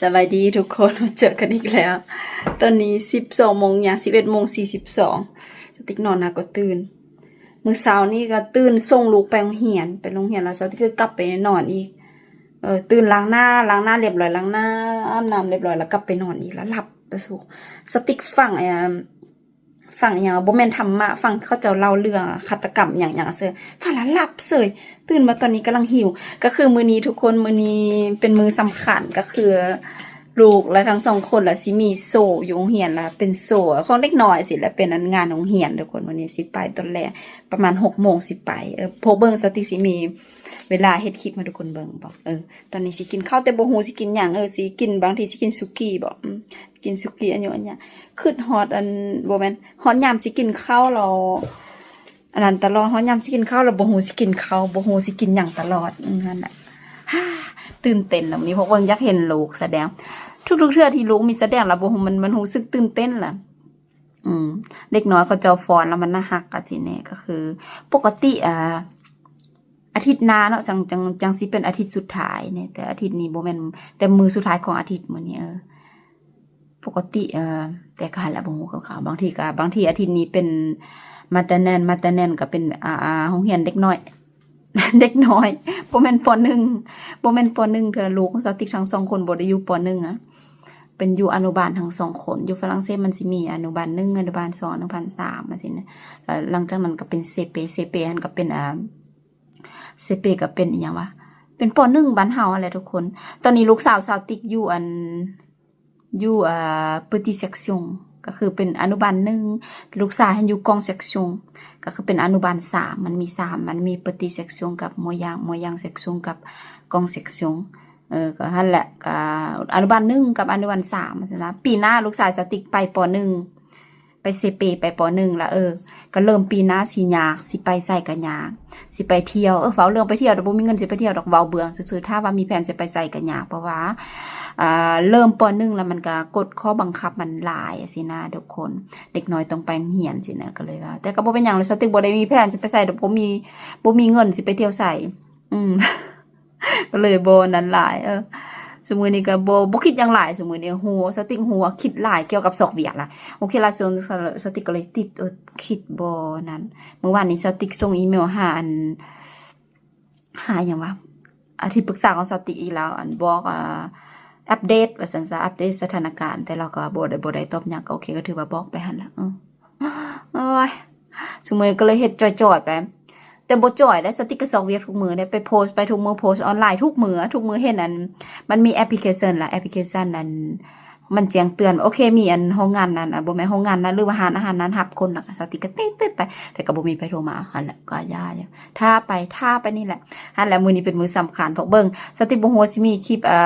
ສະບາຍດີທຸກຄົນ ມາເຈີກັນອີກແລ້ວ. ຕອນນີ້ສິບສອງໂມງ ຫຍັງ ສິບເອັດໂມງສີ່ສິບສອງ ສະຕິກນອນນາກໍຕື່ນ. ມື້ເຊົ້ານີ້ກໍຕື່ນສົ່ງລູກໄປໂຮງຮຽນ, ໄປໂຮງຮຽນແລ້ວສະຕິກກໍກັບໄປນອນອີກ. ເອີ ຕື່ນລ້າງໜ້າ, ລ້າງໜ້າລຽບຮ້ອຍ, ລ້າງໜ້າ, ອາບນ້ຳລຽບຮ້ອຍ ແລ້ວກັບໄປນອນອີກ, ແລ້ວຫຼັບ. ສະຕິກຝັນ ເອີ ຝັນຫຍັງ ບໍ່ແມ່ນທຳມະ, ຝັນເຂົາເຈົ້າເລົ່າເລື່ອງຄາດຕະກຳຫຍັງໆ ເຊີຍ ຝັນແລ້ວຫຼັບເສີຍ. ຕື່ນມາຕອນນີ້ກຳລັງຫິວ. ກໍຄືມື້ນີ້ທຸກຄົນ, ມື້ນີ້ເປັນມື້ສຳຄັນ, ກໍຄືລູກລະທັງສອງຄົນລະຊິມີໂຊຢູ່ໂຮງຮຽນ, ລະເປັນໂຊຂອງເດັກນ້ອຍຊີ້ແຫຼະ, ເປັນອັນງານໂຮງຮຽນທຸກຄົນ. ມື້ນີ້ຊິໄປຕອນແລງ ປະມານຫົກໂມງຊິໄປ. ເອີ ພວກເບິ່ງສະຕິກຊິມີເວລາເຮັດຄລິບໃຫ້ທຸກຄົນເບິ່ງບໍ? ເອີ ຕອນນີ້ຊິກິນເຂົ້າ ແຕ່ບໍ່ຮູ້ຊິກິນຫຍັງ. ເອີ ຊິກິນ ບາງທີຊິກິນສຸກີ້ບໍ? ອືມ ກິນສຸກີ້ ອັນຫຍັງ ອັນຫຍັງ ຄຶດຮອດ ອັນ ບໍ່ແມ່ນ ຮອດຍາມຊິກິນເຂົ້າແລ້ວ ອັນນັ້ນຕະຫຼອດ, ຮອດຍາມຊິກິນເຂົ້າແລ້ວບໍ່ຮູ້ຊິກິນເຂົ້າ ບໍ່ຮູ້ຊິກິນຫຍັງຕະຫຼອດ. ອືມ ຫັ້ນນະ ຕື່ນເຕັ້ນນຳນີ້. ພວກເບິ່ງຢາກເຫັນລູກສະແດງ, ທຸກໆເທື່ອທີ່ລູກມີສະແດງແລ້ວບໍ່ຮູ້ ມັນ ມັນຮູ້ສຶກຕື່ນເຕັ້ນລະ. ອືມ ເດັກນ້ອຍເຂົາເຈົ້າຟ້ອນແລ້ວມັນໜ້າຮັກ ອາ ຊີ້ແນ່. ກໍຄືປົກກະຕິ ອາ ອາທິດໜ້າເນາະ ຈັ່ງ ຈັ່ງ ຈັ່ງຊິເປັນອາທິດສຸດທ້າຍນີ້, ແຕ່ອາທິດນີ້ບໍ່ແມ່ນ ແຕ່ມື້ສຸດທ້າຍຂອງອາທິດມື້ນີ້. ເອີ ປົກກະຕິ ເອີ ແຕ່ກໍຫັ້ນແຫຼະ ບໍ່ຮູ້ຄືເຂົາ. ບາງທີກໍ ບາງທີອາທິດນີ້ເປັນ maternelle, maternelle ກໍເປັນ ອາ ອາ ໂຮງຮຽນເດັກນ້ອຍ ເດັກນ້ອຍ ບໍ່ແມ່ນ ປໍໜຶ່ງ ບໍ່ແມ່ນ ປໍໜຶ່ງເທື່ອ. ລູກຂອງສາວຕິກທັງສອງຄົນບໍ່ໄດ້ຢູ່ ປໍໜຶ່ງ ອະ ເປັນຢູ່ອະນຸບານທັງສອງຄົນ. ຢູ່ຝຣັ່ງເສດມັນຊິມີອະນຸບານໜຶ່ງ ອະນຸບານສອງ ອະນຸບານສາມ ຈັ່ງຊີ້ນະ. ແລ້ວຫຼັງຈາກນັ້ນກໍເປັນ CP, CP ຫັ້ນກໍເປັນ ອາ CP ກໍເປັນອີ່ຫຍັງວະ ເປັນ ປໍໜຶ່ງ ບ້ານເຮົາຫັ້ນແຫຼະທຸກຄົນ. ຕອນນີ້ລູກສາວສາວຕິກຢູ່ ອັນ ຢູ່ ອາ petite section ກໍຄືເປັນອະນຸບານໜຶ່ງ, ລູກຊາຍຫັ້ນຢູ່ grande section ກໍຄືເປັນອະນຸບານສາມ. ມັນມີສາມ ມັນມີ petite section ກັບ moyenne, moyenne section ກັບ grande section. ເອີ ກໍຫັ້ນແຫຼະ ກໍອະນຸບານໜຶ່ງກັບອະນຸບານສາມ ຊັ້ນນະ. ປີໜ້າລູກຊາຍສາວຕິກໄປ ປໍໜຶ່ງ ໄປ CP ໄປ ປໍໜຶ່ງ ລະ ເອີ ກໍເລີ່ມປີໜ້າຊິຍາກ ຊິໄປໃສກໍຍາກ ຊິໄປທ່ຽວ. ເອີ ເວົ້າເລື່ອງໄປທ່ຽວ ແຕ່ບໍ່ມີເງິນຊິໄປທ່ຽວດອກ ເວົ້າເບື່ອງຊື່ໆ. ຖ້າວ່າມີແຜນຊິໄປໃສກໍຍາກ ເພາະວ່າ ເອີ ເລີ່ມ ປໍໜຶ່ງ ລະມັນກໍກົດຂໍ້ບັງຄັບມັນຫຼາຍ ອາ ຊີ້ນະທຸກຄົນ. ເດັກນ້ອຍຕ້ອງໄປໂຮງຮຽນຊີ້ນະ ກໍເລີຍວ່າ ແຕ່ກໍບໍ່ເປັນຫຍັງລະ ສາວຕິກບໍ່ໄດ້ມີແຜນຊິໄປໃສດອກ ບໍ່ມີ ບໍ່ມີເງິນຊິໄປທ່ຽວໃສ. ອືມ ກໍເລີຍບໍ່ນັ້ນຫຼາຍ. ເອີ ຊຸມື້ນີ້ກໍບໍ່ ບໍ່ຄິດຫຍັງຫຼາຍ ຊຸມື້ນີ້ຮູ້ ສາວຕິກຮູ້ວ່າຄິດຫຼາຍກ່ຽວກັບຊອກວຽກລະ. ໂອເຄລະ ສາວ ສາວຕິກກໍເລີຍຕິດ ເອີ ຄິດບໍ່ນັ້ນ. ມື້ວານນີ້ສາວຕິກສົ່ງອີເມວຫາ ອັນ ຫາຫຍັງວະ ອາ ທີ່ປຶກສາຂອງສາວຕິກອີກແລ້ວ ອັນ ບອກ ອາ ອັບເດດວ່າຊັ້ນຊະ ອັບເດດສະຖານະການ ແຕ່ລາວກໍບໍ່ໄດ້ ບໍ່ໄດ້ຕອບຫຍັງ. ກໍໂອເຄ ກໍຖືວ່າບອກໄປຫັ້ນລະ. ເອີ ໂອ້ຍ ຊຸມື້ກໍເລີຍເຮັດຈ່ອຍໆໄປ ແຕ່ບໍ່ຈ່ອຍໄດ໋. ສາວຕິກກໍຊອກວຽກທຸກມື້ເດ້ ໄປໂພສໄປທຸກມື້ ໂພສອອນລາຍທຸກມື້ ທຸກມື້ເຫັນ ອັນ ມັນມີແອັບພລິເຄຊັນລະ ແອັບພລິເຄຊັນ ອັນ ມັນແຈ້ງເຕືອນ ໂອເຄ ມີ ອັນ ໂຮງງານນັ້ນ ອາ ບໍ່ແມ່ນໂຮງງານນັ້ນ ຫຼືວ່າຮ້ານອາຫານນັ້ນຮັບຄົນ ລະສາວຕິກກໍຕິດໆໄປ ແຕ່ກໍບໍ່ມີໃຜໂທມາ. ຫັ້ນແຫຼະ ກໍຢ່າ ຢ່າ ຖ້າໄປ ຖ້າໄປນີ້ແຫຼະ. ຫັ້ນແຫຼະ ມື້ນີ້ເປັນມື້ສຳຄັນ ພວກເບິ່ງ ສາວຕິກບໍ່ຮູ້ວ່າຊິມີຄລິບ ເອີ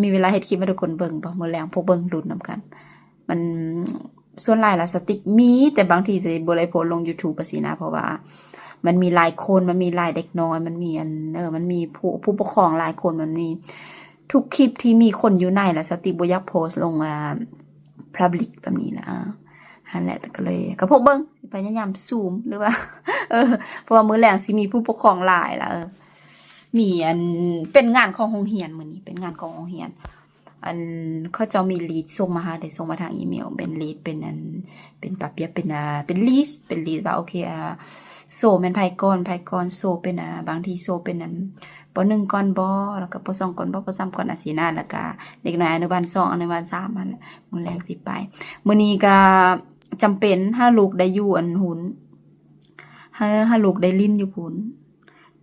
ມີເວລາເຮັດຄລິບໃຫ້ທຸກຄົນເບິ່ງບໍ່ ມື້ແລງ ພວກເບິ່ງລຸ້ນນຳກັນ. ມັນ ສ່ວນຫຼາຍລະສາວຕິກມີ ແຕ່ບາງທີຈະບໍ່ໄດ້ໂພສລົງ YouTube ຈັ່ງຊີ້ນະ ເພາະວ່າມັນມີຫຼາຍຄົນ ມັນມີຫຼາຍເດັກນ້ອຍ ມັນມີ ອັນ ເອີ ມັນມີຜູ້ ຜູ້ປົກຄອງຫຼາຍຄົນ ມັນມີ ທຸກຄລິບທີ່ມີຄົນຢູ່ໃນລະ ສາວຕິກບໍ່ຢາກໂພສລົງ ອາ public ແບບນີ້ລະ. ຫັ້ນແຫຼະ ກໍເລີຍ ກໍພວກເບິ່ງ ພະຍາຍາມຊູມ ຫຼືວ່າ ເອີ ເພາະວ່າມື້ແລງຊິມີຜູ້ປົກຄອງຫຼາຍລະ. ເອີ ມີ ອັນ ເປັນງານຂອງໂຮງຮຽນ ມື້ນີ້ເປັນງານຂອງໂຮງຮຽນ. ອັນ ເຂົາເຈົ້າມີ list ສົ່ງມາຫາ ໄດ້ສົ່ງມາທາງອີເມວ ເປັນ list ເປັນ ອັນ ເປັນ papier ເປັນ ອາ ເປັນ list ເປັນ list ວ່າ ໂອເຄ ອາ ໂຊແມ່ນໃຜກ່ອນ ໃຜກ່ອນ ໂຊເປັນ ອາ ບາງທີໂຊເປັນ ອັນ ປໍໜຶ່ງກ່ອນບໍ ແລ້ວກໍ ປໍສອງ ກ່ອນບໍ ປໍສາມ ກ່ອນ ອາ ຊີ້ນະ ແລ້ວກໍເດັກນ້ອຍອະນຸບານສອງ ອະນຸບານສາມ ຫັ້ນແຫຼະ. ມື້ແລງຊິໄປ ມື້ນີ້ກໍຈຳເປັນ ໃຫ້ລູກໄດ້ຢູ່ ອັນ ຫຸ້ນ ໃຫ້ ໃຫ້ລູກໄດ້ຫຼິ້ນຢູ່ພຸ້ນ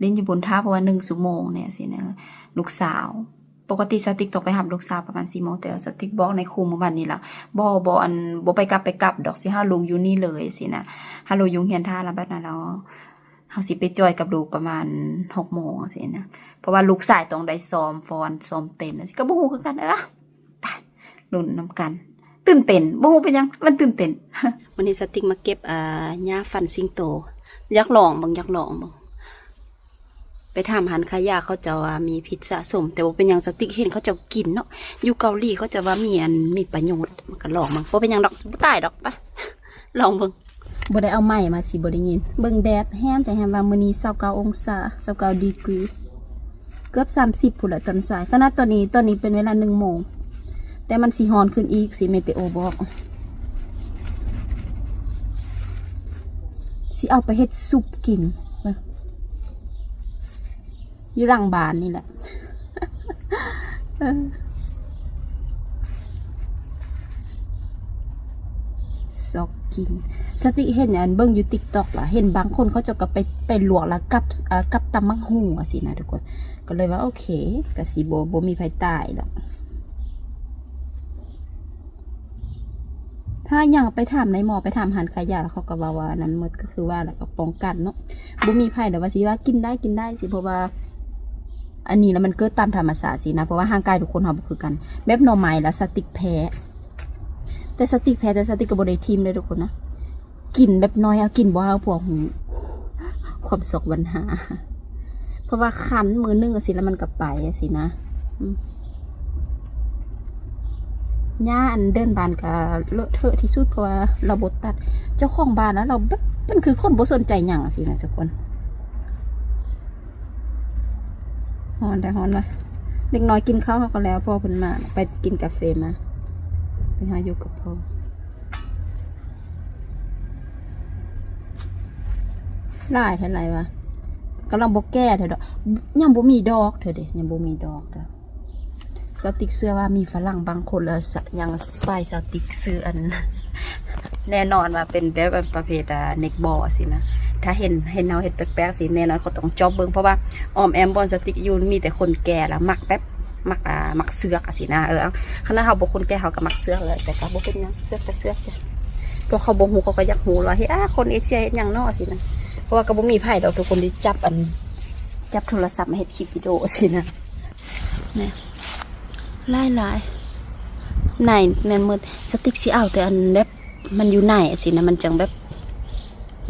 ຫຼິ້ນຢູ່ບຸນທາ ເພາະວ່າໜຶ່ງຊົ່ວໂມງແນ່ຊີ້ນະ ລູກສາວ. ປົກກະຕິສາວຕິກຕ້ອງໄປຮັບລູກສາວປະມານສີ່ໂມງ ແຕ່ວ່າສາວຕິກບອກໃນຄູ່ມື້ວານນີ້ລະ ບໍ່ ບໍ່ ອັນ ບໍ່ໄປກັບ ໄປກັບດອກ ຊິໃຫ້ລູກຢູ່ນີ້ເລີຍຊີ້ນະ ໃຫ້ລູກຢູ່ໂຮງຮຽນຖ້າລະ. ບາດນັ້ນລະ ເຮົາຊິໄປຈອຍກັບລູກປະມານຫົກໂມງຊີ້ນະ ເພາະວ່າລູກຊາຍຕ້ອງໄດ້ຊ້ອມຟ້ອນ ຊ້ອມເຕັ້ນ ຊິ ກໍບໍ່ຮູ້ຄືກັນ. ເອີ ໄປ ລຸ້ນນຳກັນ ຕື່ນເຕັ້ນ ບໍ່ຮູ້ເປັນຫຍັງ ມັນຕື່ນເຕັ້ນ. ມື້ນີ້ສາວຕິກມາເກັບ ອາ ຫຍ້າຟັນສິງໂຕ ຢາກລອງເບິ່ງ ຢາກລອງເບິ່ງ ໄປຖາມຮ້ານຂາຍຢາ ເຂົາເຈົ້າວ່າມີພິດສະສົມ ແຕ່ບໍ່ເປັນຫຍັງ ສາວຕິກເຫັນເຂົາເຈົ້າກິນເນາະ ຢູ່ເກົາຫຼີເຂົາເຈົ້າວ່າມີ ອັນ ມີປະໂຫຍດ ກໍລອງເບິ່ງ ບໍ່ເປັນຫຍັງດອກ ບໍ່ຕາຍດອກ ໄປ ລອງເບິ່ງ. ບໍ່ໄດ້ເອົາໄມມາ ຊິບໍ່ໄດ້ຍິນ. ເບິ່ງແດດ ແຮມແຕ່ແຮມວ່າມື້ນີ້ຊາວເກົ້າອົງສາ ຊາວເກົ້າດີກຣີ ເກືອບສາມສິບພຸ້ນລະຕອນສາຍ. ຂະໜາດຕອນນີ້ ຕອນນີ້ເປັນເວລາໜຶ່ງໂມງ ແຕ່ມັນຊິຮ້ອນຂຶ້ນອີກ ຊິເມເຕໂອບອກ. ຊິເອົາໄປເຮັດຊຸບກິນ ຢູ່ຫຼັງບ້ານນີ້ແຫຼະ. ຊອກກິນ ສະຕິເຫັນອັນເບິ່ງຢູ່ຕິກຕັອກລະ ເຫັນບາງຄົນເຂົາເຈົ້າກໍໄປ ໄປລວກລະກັບ ເອີ ກັບຕຳບັກຫຸ່ງຈັ່ງຊີ້ນະທຸກຄົນ. ກໍເລີຍວ່າໂອເຄ ກໍຊິບໍ່ ບໍ່ມີໃຜຕາຍດອກ. ຖ້າຫຍັງໄປຖາມໃນໝໍ ໄປຖາມຮ້ານຂາຍຢາ ແລ້ວເຂົາກໍເວົ້າວ່າອັນນັ້ນໝົດ ກໍຄືວ່າ ແລ້ວກໍປ້ອງກັນເນາະ ບໍ່ມີໃຜດອກວ່າຊິວ່າກິນໄດ້ ກິນໄດ້ຊີ້ ເພາະວ່າອັນນີ້ລະມັນເກີດຕາມທຳມະຊາດຊີ້ນະ ເພາະວ່າຮ່າງກາຍທຸກຄົນເຮົາບໍ່ຄືກັນ. ແບບໜໍ່ໄມ້ລະສະຕິກແພ້ ແຕ່ສະຕິກແພ້ ແຕ່ສະຕິກກໍບໍ່ໄດ້ຖິ້ມເດ້ທຸກຄົນນະ. ກິນແບບນ້ອຍເອົາ ກິນບໍ່ເອົາ ພວກ ຄວາມຊອກບັນຫາ ເພາະວ່າຄັນມື້ໜຶ່ງຈັ່ງຊີ້ ແລ້ວມັນກໍໄປຈັ່ງຊີ້ນະ. ອືມ ຫຍ້າອັນເດີ່ນບ້ານກໍເລາະເທາະທີ່ສຸດ ເພາະວ່າລາວບໍ່ຕັດ. ເຈົ້າຂອງບ້ານລະລາວແບບ ເພິ່ນຄືຄົນບໍ່ສົນໃຈຫຍັງຊີ້ນະທຸກຄົນ. ຮ້ອນແທ້ ຮ້ອນວ່າ ເດັກນ້ອຍກິນເຂົ້າເຮົາກໍແລ້ວ ພໍ່ເພິ່ນມາ ໄປກິນກາເຟມາ ໄປຫາຢູ່ກັບພໍ່. ຫຼາຍເທົ່າໃດວະ ກຳລັງບໍ່ແກ່ເທື່ອດອກ ຍັງບໍ່ມີດອກເທື່ອເດ ຍັງບໍ່ມີດອກເທື່ອ. ສາວຕິກເຊື່ອວ່າມີຝຣັ່ງບາງຄົນລະ ສະ ຍັງສະປາຍສາວຕິກຊື້ອັນ ແນ່ນອນວ່າເປັນແບບ ອັນ ປະເພດ ອາ ເນັກບອລຊີ້ນະ. ຖ້າເຫັນ ເຫັນເຮົາເຮັດແປກໆຊີ້ ແນ່ນອນເຂົາຕ້ອງຈອບເບິ່ງ ເພາະວ່າອ້ອມແອ້ມບ່ອນສາວຕິກຢູ່ມີແຕ່ຄົນແກ່ ລະມັກແບບ ມັກ ອາ ມັກເຊືອກຊີ້ນະ. ເອີ ຂະໜາດເຮົາບໍ່ຄົນແກ່ເຮົາກໍມັກເຊືອກແຫຼະ ແຕ່ກໍບໍ່ເປັນຫຍັງ ເຊືອກກໍເຊືອກ ພວກເຂົາບໍ່ຮູ້ເຂົາກໍຢາກຮູ້ລະ ເຮັດ ອາ ຄົນເອເຊຍເຮັດຫຍັງເນາະຊີ້ນະ. ເພາະວ່າກໍບໍ່ມີໃຜດອກທຸກຄົນທີ່ຈັບອັນ ຈັບໂທລະສັບມາເຮັດຄລິບວິດີໂອຊີ້ນະ. ນີ້ ຫຼາຍໆ ໃນແມ່ນໝົດ. ສາວຕິກຊິເອົາແຕ່ອັນແບບມັນຢູ່ໃນຊີ້ນະ ມັນຈັ່ງແບບ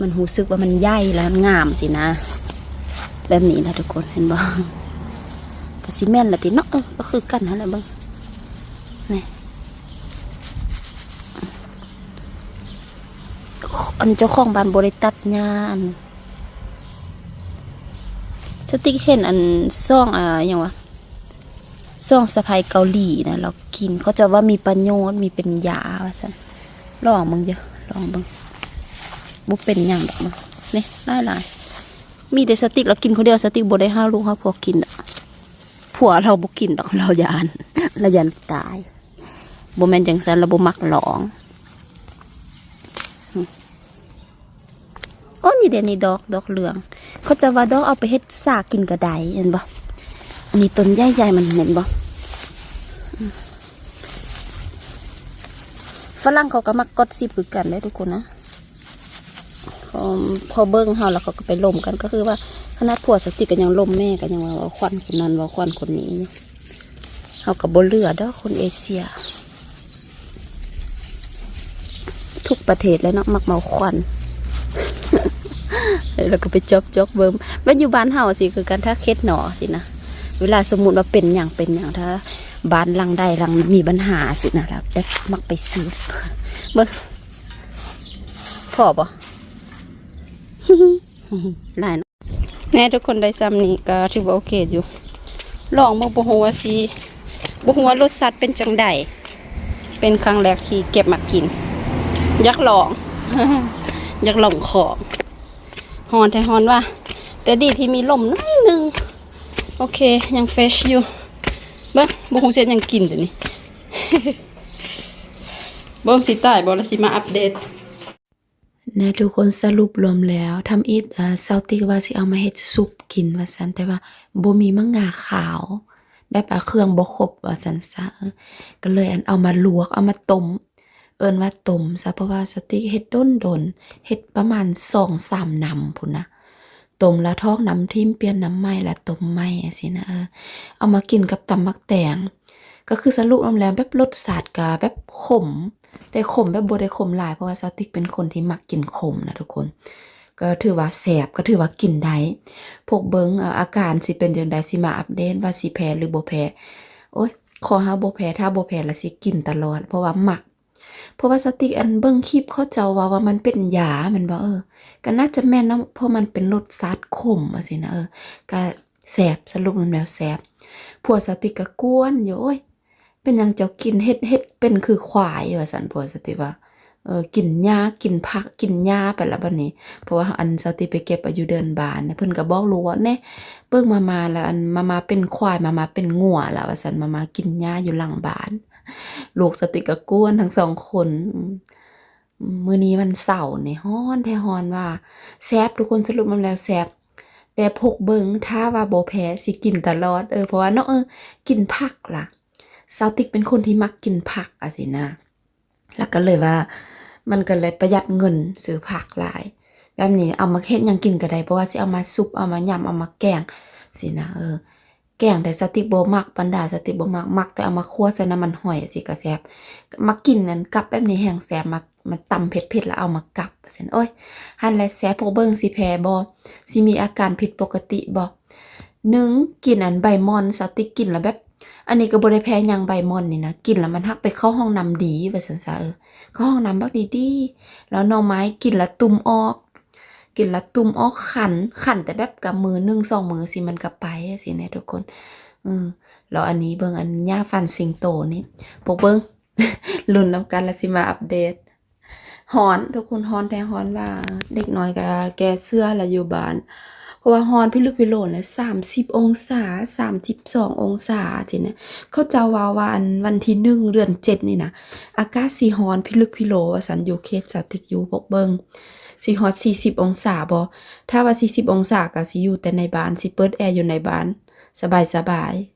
ມັນຮູ້ສຶກວ່າມັນໃຫຍ່ ແລະ ງາມຊີ້ນະ. ແບບນີ້ນະທຸກຄົນ ເຫັນບໍ່? ກໍຊິແມ່ນລະຕິເນາະ. ເອີ ກໍຄືກັນຫັ້ນແຫຼະ ເບິ່ງ ນີ້ ອັນເຈົ້າຂອງບ້ານບໍ່ໄດ້ຕັດຫຍ້າ. ອັນ ສາວຕິກເຫັນອັນຊ່ອງ ອາ ຫຍັງວະ ຊ່ອງສະໃພ້ເກົາຫຼີນະ ລາວກິນ ເຂົາເຈົ້າວ່າມີປະໂຫຍດ ມີເປັນຢາວ່າຊັ້ນ. ລອງເບິ່ງເດີ້ ລອງເບິ່ງ ບໍ່ເປັນຫຍັງດອກ. ນີ້ ຫຼາຍໆ ມີແຕ່ສາວຕິກລາວກິນຄົນດຽວ ສາວຕິກບໍ່ໄດ້ຫາລູກຫາຜົວກິນດອກ. ຜົວລາວບໍ່ກິນດອກ ລາວຢ້ານ ລາວຢ້ານຕາຍ. ບໍ່ແມ່ນຈັ່ງຊັ້ນ ລາວບໍ່ມັກລອງ. ໂອ້ ນີ້ເດ ນີ້ດອກ ດອກເຫຼືອງ ເຂົາເຈົ້າວ່າດອກເອົາໄປເຮັດຊາກິນກໍໄດ້ ເຫັນບໍ່? ອັນນີ້ຕົ້ນໃຫຍ່ໆ ມັນ ເຫັນບໍ່? ຝຣັ່ງເຂົາກໍມັກກັອດຊິບຄືກັນເດ້ທຸກຄົນນະ. ພໍ ພໍເບິ່ງເຮົາແລ້ວເຂົາກໍໄປລົມກັນ ກໍຄືວ່າຂະໜາດຜົວສາວຕິກກໍຍັງລົມ ແມ່ກໍຍັງວ່າເວົ້າຂວັນຄົນນັ້ນ ເວົ້າຂວັນຄົນນີ້ຢູ່. ເຮົາກໍບໍ່ເຫຼືອດອກຄົນເອເຊຍ ທຸກປະເທດແຫຼະເນາະ ມັກເວົ້າຂວັນ ແລ້ວກໍໄປຈອກໆເບິ່ງ. ແບບຢູ່ບ້ານເຮົາຊີ້ຄືກັນ ຖ້າເຂດນອກຊີ້ນະ ເວລາສົມມຸດວ່າເປັນຫຍັງເປັນຫຍັງ ຖ້າບ້ານຫຼັງໃດຫຼັງມີບັນຫາຊີ້ນະ ແລ້ວແບບມັກໄປສືບເບິ່ງ ພໍບໍ່? ຫຼາຍເນາະ. ແນ່ ທຸກຄົນ ໄດ້ຊ່ຳນີ້ກໍຖືວ່າໂອເຄຢູ່. ລອງເບິ່ງ ບໍ່ຮູ້ວ່າຊິ ບໍ່ຮູ້ວ່າລົດຊາດເປັນຈັ່ງໃດ. ເປັນຄັ້ງແລກທີ່ເກັບມາກິນ. ຢາກລອງ ຢາກລອງຂອງ. ຮ້ອນແທ້ ຮ້ອນວ່າ ແຕ່ດີທີ່ມີລົມໜ້ອຍໜຶ່ງ. ໂອເຄ ຍັງເຟຣຊຢູ່. ເບິ່ງ ບໍ່ຮູ້ຊິເຮັດຫຍັງກິນດຽວນີ້ ເບິ່ງຊິຕາຍບໍ່ ແລ້ວຊິມາອັບເດດ. ນະ ທຸກຄົນ ສະຫຼຸບລວມແລ້ວ ທຳອິດ ເອີ ສາວຕິກວ່າຊິເອົາມາເຮັດຊຸບກິນວ່າຊັ້ນ ແຕ່ວ່າບໍ່ມີໝາກງາຂາວ ແບບ ອາ ເຄື່ອງບໍ່ຄົບວ່າຊັ້ນຊະ ເອີ ກໍເລີຍ ອັນ ເອົາມາລວກ ເອົາມາຕົ້ມ ເອີ້ນວ່າຕົ້ມຊະ ເພາະວ່າສາວຕິກເຮັດດົນໆ ເຮັດປະມານສອງສາມນ້ຳພຸ້ນນະ ຕົ້ມແລ້ວຖອກນ້ຳຖິ້ມ ປ່ຽນນ້ຳໃໝ່ ແລ້ວຕົ້ມໃໝ່ຈັ່ງຊີ້ນະ ເອີ ເອົາມາກິນກັບຕຳໝາກແຕງ. ກໍຄືສະຫຼຸບລວມແລ້ວແບບລົດຊາດກະແບບຂົມ ແຕ່ຂົມແບບບໍ່ໄດ້ຂົມຫຼາຍ ເພາະວ່າສາວຕິກເປັນຄົນທີ່ມັກກິນຂົມນະທຸກຄົນ ກໍຖືວ່າແຊບ ກໍຖືວ່າກິນໄດ້. ພວກເບິ່ງ ເອີ ອາການຊິເປັນຈັ່ງໃດ ຊິມາອັບເດດວ່າຊິແພ້ຫຼືບໍ່ແພ້. ໂອ້ຍ ຂໍໃຫ້ບໍ່ແພ້ ຖ້າບໍ່ແພ້ລະຊິກິນຕະຫຼອດ ເພາະວ່າມັກ. ເພາະວ່າສາວຕິກ ອັນ ເບິ່ງຄລິບເຂົາເຈົ້າເວົ້າວ່າມັນເປັນຢາແມ່ນບໍ່ ເອີ ກໍໜ້າຈະແມ່ນເນາະ ເພາະມັນເປັນລົດຊາດຂົມວ່າຊີ້ນະ ເອີ ກໍ ແຊບ ສະຫຼຸບນຳແລ້ວແຊບ. ຜົວສາວຕິກກໍກວນຢູ່ ໂອ້ຍ ເປັນຫຍັງເຈົ້າກິນ ເຮັດ ເຮັດເປັນຄືຄວາຍ ວ່າຊັ້ນ. ຜົວສາວຕິກວ່າ ເອີ ກິນຫຍ້າ ກິນຜັກ ກິນຫຍ້າໄປລະບັດນີ້. ເພາະວ່າອັນສາວຕິກໄປເກັບອາຍຸເດີນບານ ເພິ່ນກໍບອກລູກວ່າ ແນ່ ເບິ່ງມາມ່າແລ້ວ ອັນມາມ່າເປັນຄວາຍ ມາມ່າເປັນງົວແລ້ວ ວ່າຊັ້ນ. ມາມ່າກິນຫຍ້າຢູ່ຫຼັງບານ. ລູກສາວຕິກກໍກວນທັງສອງຄົນ. ອືມ ມື້ນີ້ວັນເສົານີ້ ຮ້ອນແທ້ຮ້ອນວ່າ ແຊບ ທຸກຄົນ. ສະຫຼຸບມາແລ້ວແຊບ ແຕ່ພົກເບິ່ງ ຖ້າວ່າບໍ່ແພ້ຊິກິນຕະຫຼອດ. ເອີ ເພາະວ່າເນາະ ເອີ ກິນຜັກລະ ສາວຕິກເປັນຄົນທີ່ມັກກິນຜັກ ອາຊີ້ນະ. ແລ້ວກໍເລີຍວ່າ ມັນກໍເລີຍປະຢັດເງິນຊື້ຜັກຫຼາຍ. ແບບນີ້ເອົາມາເຮັດຫຍັງກິນກໍໄດ້ ເພາະວ່າຊິເອົາມາຊຸບ ເອົາມາຫຍ້ຳ ເອົາມາແກງຊີ້ນະ. ເອີ ແກງແຕ່ສາວຕິກບໍ່ມັກປານໃດ ສາວຕິກບໍ່ມັກ ມັກແຕ່ເອົາມາຂົ້ວໃສ່ນ້ຳມັນຫອຍ ອາຊີ້ກໍແຊບ. ມາກິນອັນກັບແບບນີ້ແຮງແຊບ ມາ ມາຕຳເຜັດໆ ແລ້ວເອົາມາກັບ ວ່າຊັ້ນ. ໂອ້ຍ ຫັ້ນແຫຼະແຊບ. ພວກເບິ່ງຊິແພ້ບໍ່ ຊິມີອາການຜິດປົກກະຕິບໍ່? ໜຶ່ງ ກິນອັນໃບໝ່ອນ ສາວຕິກກິນແລ້ວແບບ ອັນນີ້ກໍບໍ່ໄດ້ແພ້ຫຍັງ ໃບໝ່ອນນີ້ນະ ກິນແລ້ວມັນຮັກໄປເຂົ້າຫ້ອງນ້ຳດີ ວ່າຊັ້ນຊະ. ເອີ ເຂົ້າຫ້ອງນ້ຳບັກດີໆ. ແລ້ວໜໍ່ໄມ້ກິນແລ້ວຕຸ່ມອອກ ກິນແລ້ວຕຸ່ມອອກ ຄັນ ຄັນແຕ່ແບບກຳມືໜຶ່ງສອງມືຊີ້ ມັນກໍໄປຊີ້ແນ່ ທຸກຄົນ. ເອີ ແລ້ວອັນນີ້ເບິ່ງ ອັນຫຍ້າຟັນສິງໂຕນີ້ ພວກເບິ່ງ ລຸ້ນນຳກັນ ແລ້ວຊິມາອັບເດດ. ຮ້ອນ ທຸກຄົນ ຮ້ອນແທ້ຮ້ອນວ່າ ເດັກນ້ອຍກໍແກ່ເສື້ອລະຢູ່ບ້ານ ເພາະວ່າຮ້ອນພິລຶກພິໂລນແຫຼະ ສາມສິບອົງສາ ສາມສິບສອງອົງສາຊີ້ນະ. ເຂົາເຈົ້າເວົ້າວ່າ ອັນວັນທີໜຶ່ງ ເດືອນເຈັດນີ້ນະ ອາກາດຊິຮ້ອນພິລຶກພິໂລ ວ່າຊັ້ນ. ຢູ່ເຂດສາວຕິກຢູ່ ພວກເບິ່ງ ຊິຮອດສີ່ສິບອົງສາບໍ່? ຖ້າວ່າສີ່ສິບອົງສາກໍຊິຢູ່ແຕ່ໃນບ້ານ ຊິເປີດແອຢູ່ໃນບ້ານ ສະບາຍໆ.